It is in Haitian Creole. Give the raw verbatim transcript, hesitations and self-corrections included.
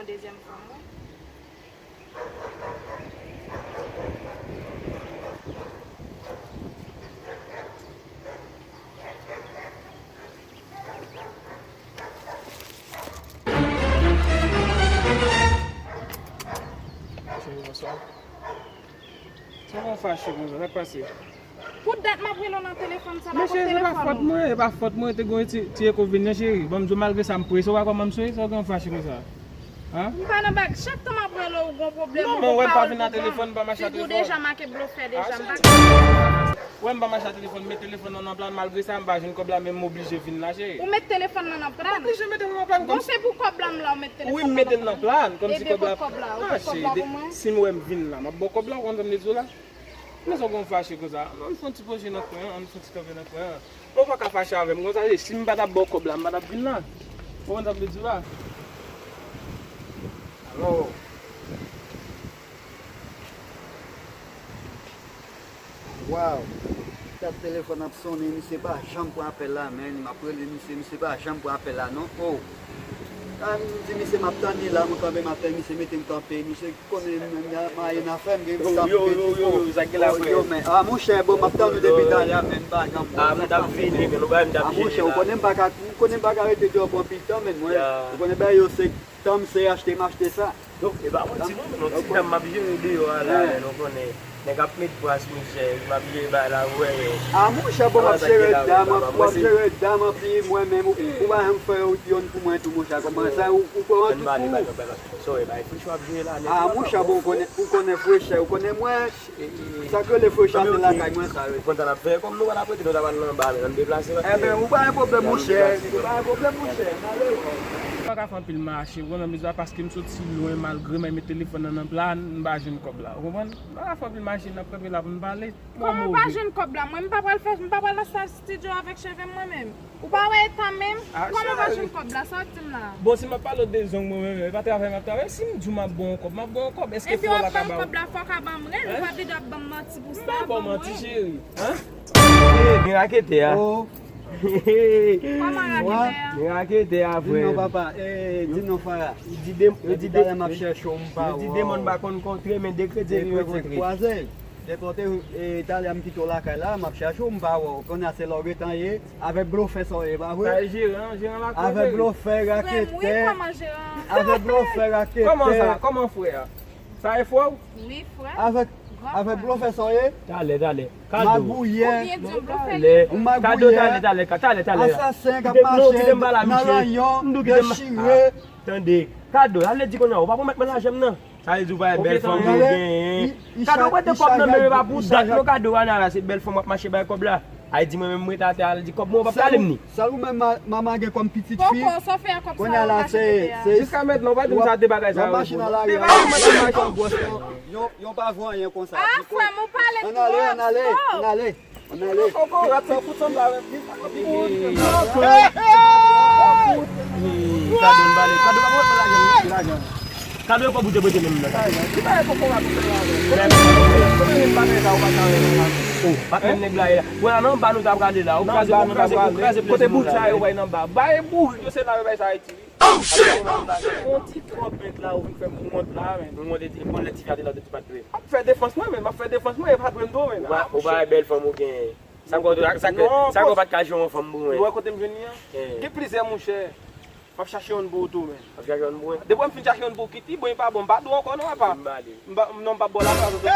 Dezyèm fanm mwen. Cheri, bonswa. Sa fè w fache konsa, sa k pase? Pou dat m ap rele w nan telefòn, sa pa kont telefòn ou. Men cheri, se pa fòt mwen, se pa fòt mwen, te gen yon ti, ti enkonvenyan, cheri. Ban m di w, malgre sa, m prese, w pa kwè kòman m sou, sa w gen w fache konsa? Hein? M pa nan bag, chak tan m ap rele w, ou gon pwoblèm, ou gon pawòl pou ban m. Figi w deja make blofè deja, m pa ka. Wè m pa mache a telefòn, m met telefòn nan nan plan, malgre sa, m pa jwenn kòb la, men m oblije vin la, cheri. Ou met telefòn nan nan plan? M oblije mete l nan plan. Bon, se pou kòb la m la, ou met telefòn nan nan plan. Wi, m mete l nan plan, kòmsi kòb la. Ede pou kòb la, ou pot kòb la pou mwen? Cheri, si m wè m vin la, m ap ba w kòb la, ou konn sa m vle di w la? Men sa w gen w fache konsa? Ann fè yon ti poze nan kwen an, ann fè yon ti kanpe nan kwen an. Ou pa ka fache avè m konsa, si m pa t ap ba w kòb la, m pa t ap vin la. Ou konn sa m vle di w la? Alo. Waw. Dat telefòn ap sonnen, misye pa janm pran apèl la, menn. M ap rele misye, misye pa janm pran apèl la, non. Oh. A, m di misye m ap tann li la, mwen kanpe m ap tann misye mete m kanpe. Misye konnen m, m, m, m ayen afè m, gen sa m pèdi. Yo, yo, yo, yo, sa gen la, frè? Yo, men, a, monchè, bon, m ap tann ou depi talè a, menn, m pa janm pran. A, m t ap vini, men nou bay m t ap jere la. A, monchè, ou konnen m pa ka, ou konnen m pa ka rete di w pran pitan, menn, mwen. Ou konnen bagay yo se tan m se achte, m achte sa. Donk, e pa manti non, men yon ti dam m ap jere deyò a la, men nou konnen, nèg ap met bras, monchè, m ap jere bagay la, ou wè, men. A, monchè, bon, w ap jere dam, w ap jere dam, anpi mwen menm, ou, ou pa janm fè yonn pou mwen tou, monchè, kòman sa, ou, ou pran tout pou ou. Sorry, bay frechè w ap jere la, nèg. A, monchè, bon, ou konnen, ou konnen frechè, ou konnen mwen, sa k rele frechè, se lakay mwen sa, wi. Ou konn sa n ap fè, kòm nou pa t ap rete, nou ta pral nan anba, men ann deplase, paske. Enben, ou pa gen pwoblèm, monchè, ou pa gen pwoblèm, monchè, n ale. M pa ka fè anpil mache, ou konprann, paske m soti lwen, malgre m met telefòn nan nan plan, m pa jwenn kòb la, ou konprann? M pa ka fè anpil mache, n ap kanpe la pou n pale. Kòman w pa jwenn kòb la? Mwen, m pa pral fè, m pa pral nan sal estidyo avèk cheve m, mwen menm. Ou pa wè eta m menm? Kòman w pa jwenn kòb la? Sa w di m la? Bon, si m ap pale w de zong mwen menm, e pa travay m ap travay. Si m di w m ap ba w yon kòb, m ap ba w yon kòb. Èske frè w la ka ba w? Epi w ap ba m kòb la, fò w ka ban m rèl. Ou pa vle dwe ap ban m manti pou sa, ban m rèl. M pa ba w manti, cheri. Hein? Eh, men raketè a. Oh. Kòman raketè a? Men raketè a, frè. Di non, papa. Eh, di non, Fara. Depi talè m ap chèche w, m pa wè w. Yo di demonn pa konn kontre, men de kretyen li rankontre. De kretyen kwaze. Depi talè m kite w lakay la, m ap chèche w, m pa wè w. Kounye a se la w gentan ye. Avèk blofè sa w ye, pa vre? Sa e jeran, jeran lakay. Avèk blofè, raketè. Frè m, wi, kòman jeran? Avèk blofè, raketè. Kòman sa? Kòman frè a? Sa e frè w? Wi, frè m. Avèk, avèk blofè sa w ye? Talè, talè. Kado. Magouyè. Ou byen di w blofè. Talè. Ou magouyè. Kado, talè, talè, talè, talè. Asasen k ap mache nan ranyon, dechire. Tande. Kado, ale di kounye a, ou pa pwomèt mwen lajan m nan. Sa vle di w pa wè bèl fanm ou genyen. Kado, ou prete kòb nan men m, e pa pou dat non, Kado, a nan la, se bèl fanm w ap mache bay kòb la. Ay di mwen menm m ret atè, al di kòb mwen, ou p ap kale m ni. Sèl ou menm m a, m a gen kòm pitit fi. Poko, sa w fè ak kòb sa yo w achte kote a? Jiska mentnan, ou pa di m sa de bagay sa yo. Te pa yon machin nan lari a, yon machin bwòs, yon, yon pa vo anyen konsa. Ah, frè m, ou pale twòp. Ann ale, ann ale, ann ale. Ann ale. Kokorat sa fout sanble avèk li. Kado n bale, Kado pa pran lajan, lajan. Kado e kòb ou te prete menm nan. Ki bagay kokorat ou fè la avè? Kote nèg bagay sa ou pa ka wè nan la? Oh, pa t menm nèg la ye la. Wè la nan anba nou ta prale la. Ou kraze, ou kraze, ou kraze. Kote bout sa yo bay nan anba? Bay bourik yo se la yo bay sa Ayiti wi. Oh shit! On ti twòp mèt la ou vin fè m wont la men. Nou wont ete bon lè ti gade la de ti pat dwe. M ap fè defans mwen men, m ap fè defans mwen e pa dwe m tou men. Ou pa, ou pa wè bèl fanm ou genyen. Sa k fè w, sa k fè, sa k fè w pa t ka jwenn yon fanm pou mwen? Ou wè kote m jwenn li an? Gen plizyè mouchè. M ap chache youn pou ou tou men. W ap chache youn pou mwen? Depi m fin chache youn pou ou kit li, bon e pa bon, m pa dwe ankò non papa. M pa ale. M pa, non, m p ap ba w lajan sa.